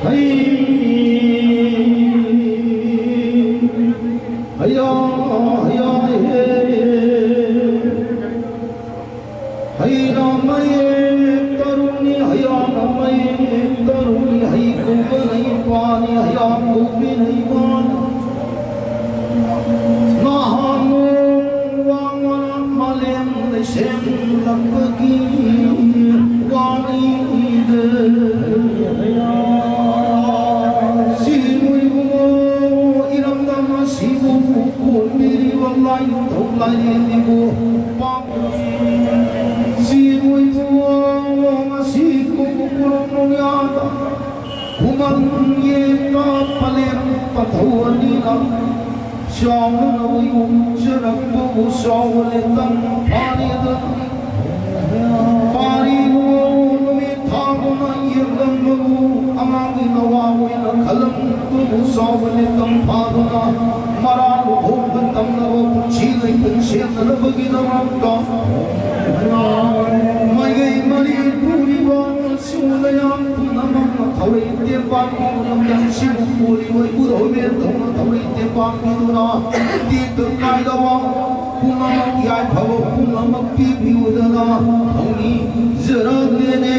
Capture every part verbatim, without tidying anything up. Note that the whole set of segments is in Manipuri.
ꯍꯩ, ꯍꯩꯌꯥ, ꯍꯩꯌꯥ, ꯍꯦ꯫ ꯍꯩ ꯔꯥꯃꯩ ꯇꯔꯨꯛꯅꯤ, ꯍꯩꯌꯥ ꯔꯥꯃꯩ ꯇꯔꯨꯛꯅꯤ, ꯍꯩ ꯀꯧꯕꯅ ꯏꯄꯥꯅꯤ, ꯍꯩꯌꯥ ꯀꯧꯕꯤꯅ ꯏꯃꯥꯅꯤ꯫ ꯅꯍꯥꯟ ꯅꯣꯡ ꯋꯥꯡꯃꯅ ꯃꯥꯂꯦꯝ ꯂꯩꯁꯦꯝꯂꯛꯄꯒꯤ ꯋꯥꯔꯤꯗ ꯁꯤꯃꯨ ꯏꯕꯨꯡꯉꯣ ꯏꯔꯝꯗꯝ ꯑꯁꯤꯕꯨ ꯀꯣꯟꯕꯤꯔꯤꯕ ꯂꯥꯏꯅꯤꯡꯊꯧ ꯂꯥꯏꯔꯦꯟꯕꯤꯕꯨ ꯄꯥꯝ-, ꯁꯤꯃꯨ ꯏꯕꯨꯡꯉꯣ ꯉꯁꯤ ꯀꯨꯝ ꯀꯨꯔꯣꯡ ꯅꯣꯡꯌꯥꯗ ꯈꯨꯃꯟ ꯌꯦꯛꯇ ꯄꯂꯦꯝ ꯄꯟꯊꯧ ꯑꯅꯤꯅ ꯆꯥꯎꯅꯅꯕ ꯌꯣꯛꯆꯔꯛꯄꯕꯨ ꯆꯥꯎꯕ ꯂꯦꯇꯪ ꯐꯥꯔꯦꯗꯅ, ꯄꯥꯔꯤꯕꯨ ꯅꯨꯃꯤꯠ ꯊꯥꯒꯨꯝꯅ ꯌꯦꯡꯂꯝꯕꯕꯨ ꯑꯉꯥꯡꯒꯤ ꯅꯋꯥ ꯑꯣꯏꯅ ꯈꯜꯂꯝꯕꯕꯨ ꯆꯥꯎꯕ ꯂꯦꯇꯪ ꯐꯥꯗꯨꯅ ꯃꯔꯥ ꯂꯨꯍꯣꯡꯕ ꯇꯝꯅꯕ ꯄꯨꯟꯁꯤ ꯂꯩꯄꯨꯡ ꯁꯦꯝꯅꯅꯕꯒꯤꯗꯃꯛꯇ ꯃꯥꯏꯀꯩ ꯃꯔꯤ ꯄꯨꯔꯤꯕ ꯁꯤꯃꯨ ꯂꯩꯌꯥꯝ ꯄꯨꯝꯅꯃꯛꯅ ꯊꯧꯔꯤ ꯇꯦꯛ ꯄꯥꯟꯕꯤꯗꯨꯅ, ꯂꯝꯗꯝꯁꯤꯕꯨ ꯄꯨꯔꯤꯕ ꯏꯕꯨꯙꯧ ꯏꯕꯦꯟꯗꯧꯅ ꯊꯧꯔꯤ ꯇꯦꯛ ꯄꯥꯟꯕꯤꯗꯨꯅ, ꯇꯦꯛꯇ ꯀꯥꯏꯗꯕ ꯄꯨꯝꯅꯃꯛ, ꯌꯥꯏꯐꯕ ꯄꯨꯝꯅꯃꯛ ꯄꯤꯕꯤꯌꯨꯗꯅ ꯊꯧꯅꯤꯖꯔꯛꯂꯦꯅꯦ꯫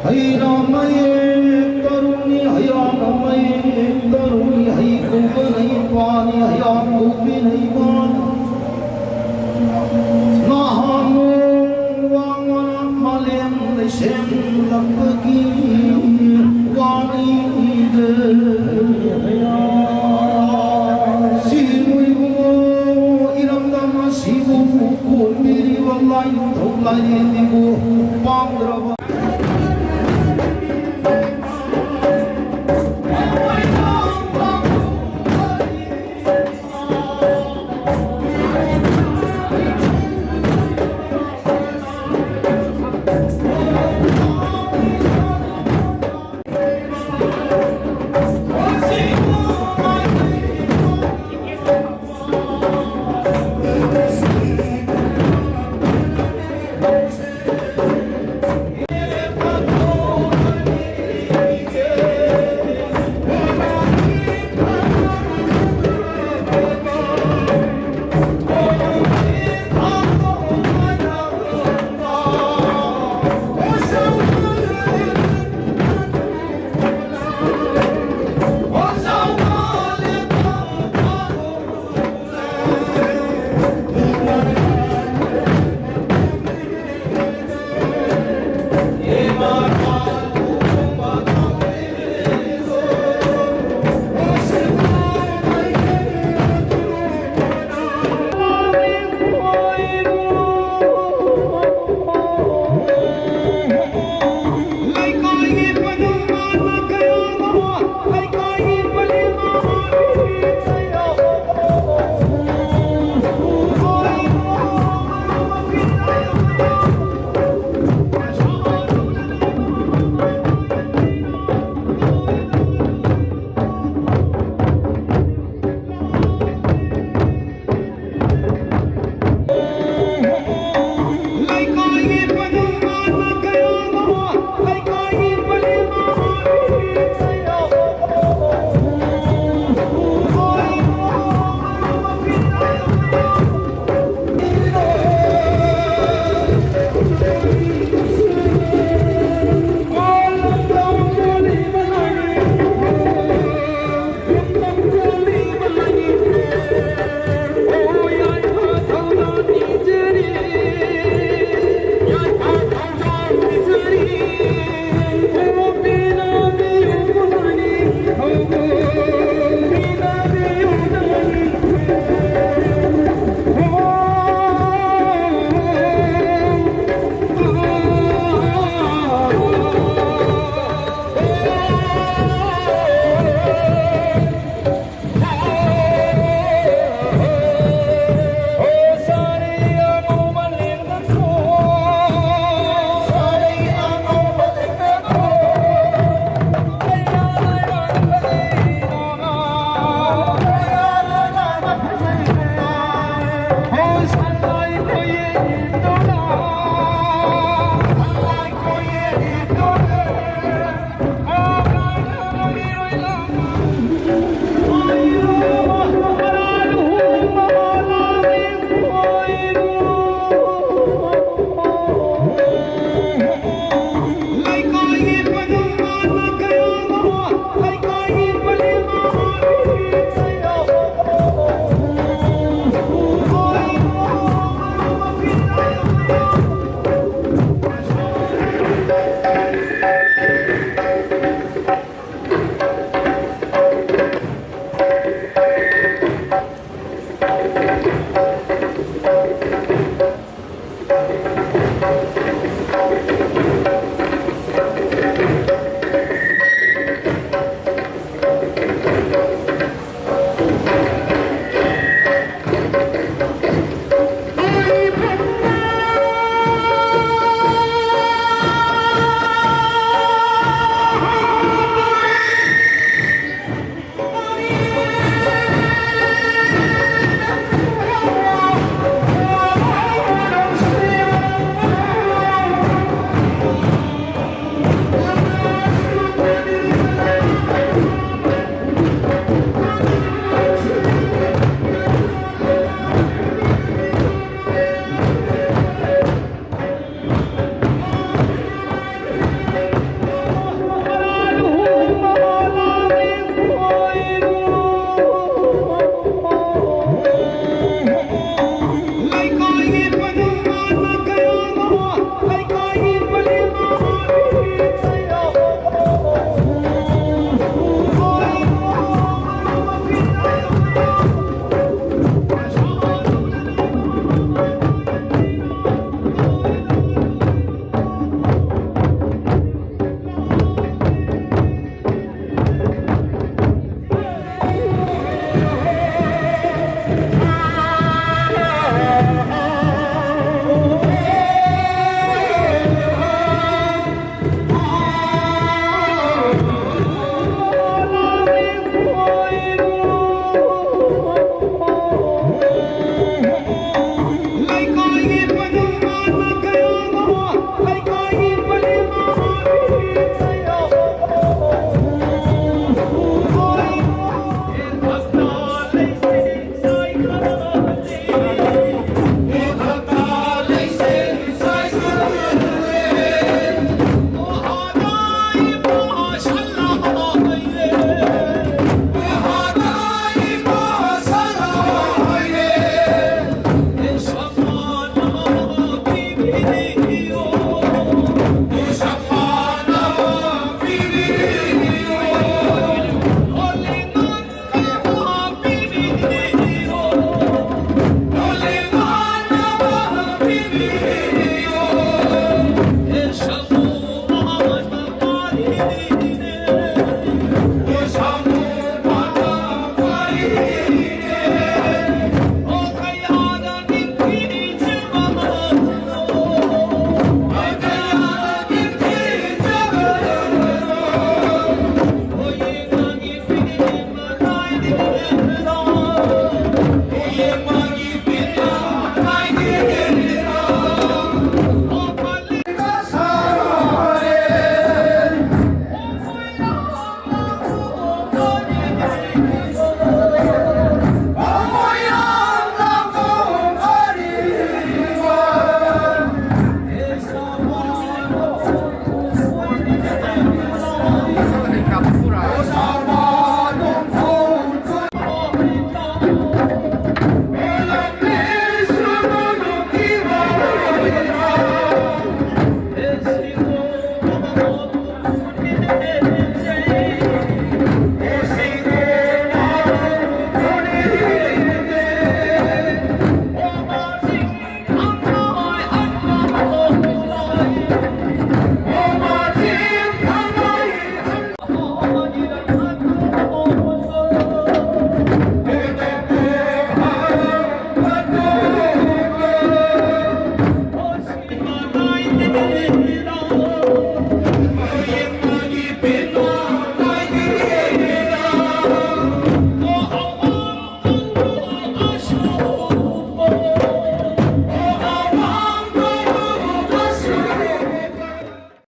ꯍꯩ ꯔꯥꯃꯩ ꯇꯔꯨꯛꯅꯤ, ꯍꯩꯌꯥ ꯔꯥꯃꯩ ꯇꯔꯨꯛꯅꯤ, ꯍꯩ ꯀꯧꯕꯅ ꯏꯄꯥꯅꯤ, ꯍꯩꯌꯥ ꯀꯧꯕꯤꯅ ꯏꯃꯥꯅꯤ꯫ ꯅꯍꯥꯟ ꯅꯣꯡ ꯋꯥꯡꯃꯅ ꯃꯥꯂꯦꯝ ꯂꯩꯁꯦꯝꯂꯛꯄꯒꯤ ꯋꯥꯔꯤꯗ ꯁꯤꯃꯨ ꯏꯕꯨꯡꯉꯣ ꯂꯥꯏꯅꯤꯡꯊꯧ ꯂꯥꯏꯔꯦꯟꯕꯤꯕꯨ ꯄꯥꯝꯗ꯭ꯔꯕ